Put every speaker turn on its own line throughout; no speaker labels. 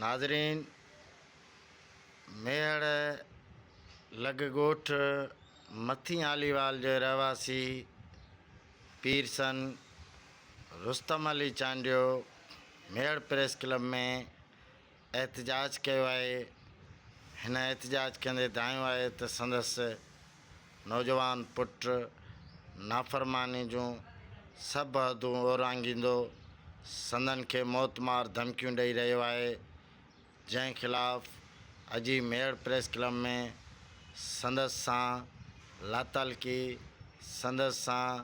ناظرين ميهڙ لڳ ڳوٺ مٿي آليوال جي رهواسي پيرسن رستم علي چانڊيو ميهڙ پريس ڪلب ۾ احتجاج ڪيو آهي. هن احتجاج ڪندي دانهيو آهي ته سندس نوجوان پٽ نافرماني جون سڀ حدون اورانگهيندو سندن کي موتمار ڌمڪيون ڏئي رهيو آهي جنهن خلاف اڄ ئي ميهڙ پريس ڪلب ۾ سندس سان لاتعلقي سندس سان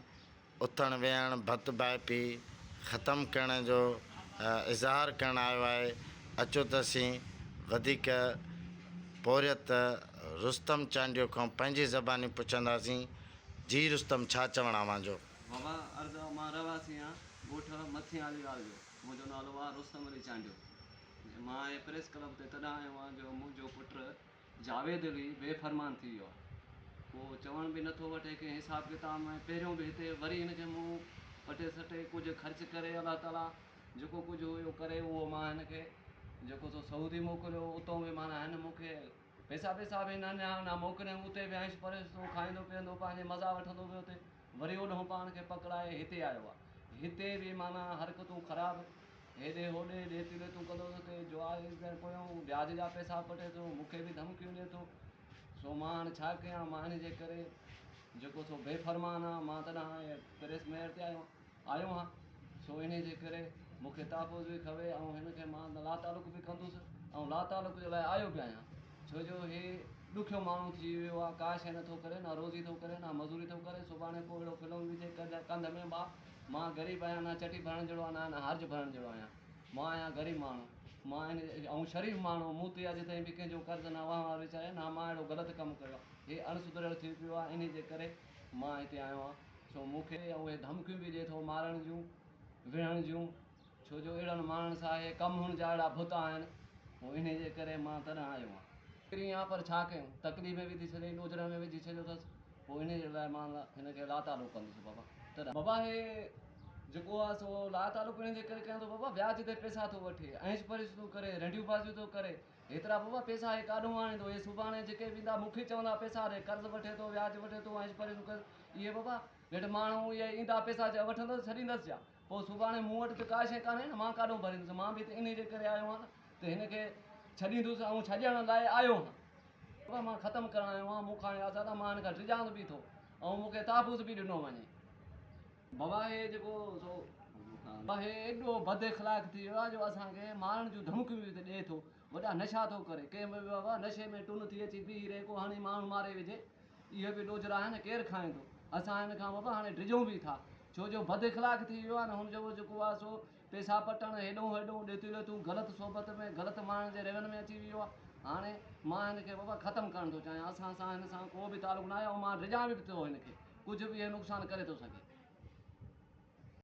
اٿڻ ويهڻ ڀت ڀائپي ختم ڪرڻ جو اظهار ڪرڻ آيو آهي اچو ته اسين وڌيڪ پورهيت رستم چانڊيو کان پنهنجي زباني پڇنداسين جي رستم ڇا چوڻ اوهان جو.
بابا عرض آ مان رهواسي آهيان ڳوٺ مٿين آليوال جو منهنجو نالو آ رستم علي چانڊيو مان هي پريس ڪلب تي تڏهن آيو آهيان جو منهنجو پٽ جاويد علي بي فرمان ٿي ويو آهي. ڪو چوڻ به نٿو وٺي ڪنهن حساب ڪتاب ۾ پهريون به هتي وري هن کي مون پٽي سٽي ڪجهه خرچ ڪري الله تعالي جيڪو ڪجهه هيو ڪري اهو مان هن کي جيڪو سو سعودي موڪليو اتو به معنيٰ هن مون کي پئسا پئسا به نه ڏنا نه موڪليائين اتي به عيش پرش ٿو کائيندو پيئندو پنهنجي مزا وٺندو ويو اتي وري اوڏهون پاڻ کي پڪڙائي هتي آيو آهي هتي به معنيٰ حرڪتون خراب هيڏي هوڏي ڏيتيون ليتيون ڪندو ٿو ٿئي، جو آء ڄڻ پويون وياج جا پئسا پٽي ٿو، مون کي به ڌمڪيون ڏئي ٿو، سو مان هاڻي ڇا ڪيان، مان ان جي ڪري جيڪو سو بي فرمان آهيان، مان تڏهن پريس ميئر تي آيو آيو آهيان، سو انهي جي ڪري مون کي تحفظ به کپي ۽ هن کي مان لاتعلق به ڪندس ۽ لاتعلق جي لاء آيو به آهيان، ڇو جو هي ڏکيو ماڻهو ٿي ويو آهي، ڪا شيء نٿو ڪري، نه روزي ٿو ڪري، نه مزوري ٿو ڪري، سڀاڻي ڪو اهڙو فلم وجهي ڪنڌ ۾ ٻا مان غريب آهيان نه چٽي ڀرڻ جهڙو آهيان نه هرج ڀرڻ جهڙو آهيان. مان آهيان غريب ماڻهو. مان هن آئون شريف ماڻهو مون تي اڄ تائين به ڪنهن جو قرض نه وهنوار ويچاري نه مان اهڙو غلط ڪم ڪيو آهي. هي اڻ سڌريل ٿي پيو آهي انهي جي ڪري مان هتي آيو آهيان. سو مون کي اهي ڌمڪيون به ڏئي ٿو مارڻ جون وڙهڻ جون ڇو جو اهڙن ماڻهن سان اهي ڪم هن جا اهڙا ڀت آهن. پوء انهي جي ڪري مان تڏهن آيو آهيان. پرين آهيان پر ڇا ڪيون تڪليف ۾ وجهي ڇڏيائين ڏوجهرن ۾ وجهي ڇڏيو اٿس. پوء انهيء جي لاء مان هن کي لاتعلق ڪندس بابا تڏهن. بابا هي جيڪو آهي سو لاتعلق انهيء جي ڪري ڪيان ٿو بابا وياج تي پئسا ٿو وٺي عيش پرش ٿو ڪري رنڊيون بازيون ٿو ڪري هيترا بابا پئسا هي ڪاڏهون آڻيندو هي سڀاڻي جيڪي به ايندا مون کي چوندا پئسا ڏي قرض وٺي ٿو وياج وٺي ٿو عيش پرش ٿو ڪري اهي بابا نيٺ ماڻهو اهي ايندا پئسا وٺندس ڇڏيندس ڇا پوء سڀاڻي مون وٽ ته ڪا شيء ڪانهي نه مان ڪاڏهون ڀريندس مان به ته انهيء جي ڪري آيو آهيان نه ته هن کي ڇڏيندس ۽ ڇڏڻ لاء آيو آهيان. بابا مان ختم ڪرڻ آيو آهيان، مون کان هي آزاد آهي، مان هن کان ڊڄان به ٿو ۽ مون کي تحفظ به ڏنو وڃي. بابا هي جيڪو سو هي ايڏو بد اخلاق ٿي ويو آهي جو اسان کي مارڻ جون ڌمڪيون به ڏئي ٿو، وڏا نشا ٿو ڪري، ڪنهن به بابا نشي ۾ ٽن ٿي اچي بيهي رهي ڪو هڻي ماڻهو ماري وجهي، اهي به ڏوجهرا آهن ڪير کائيندو، اسان هن کان بابا هاڻي ڊڄون به ٿا، ڇو جو بد اخلاق ٿي ويو آهي نه هن جو جيڪو آهي سو پيسا پٽڻ، هيڏهون هيڏهون، ڏيتيون ليتيون، غلط صحبت ۾، غلط ماڻهن جي روين ۾ اچي ويو آهي. هاڻي مان هن کي بابا ختم ڪرڻ ٿو چاهيان. اسان سان هن سان ڪو به تعلق ناهي ۽ مان ڊڄان به ٿو هن کي. ڪجهه به هي نقصان ڪري ٿو سگهي.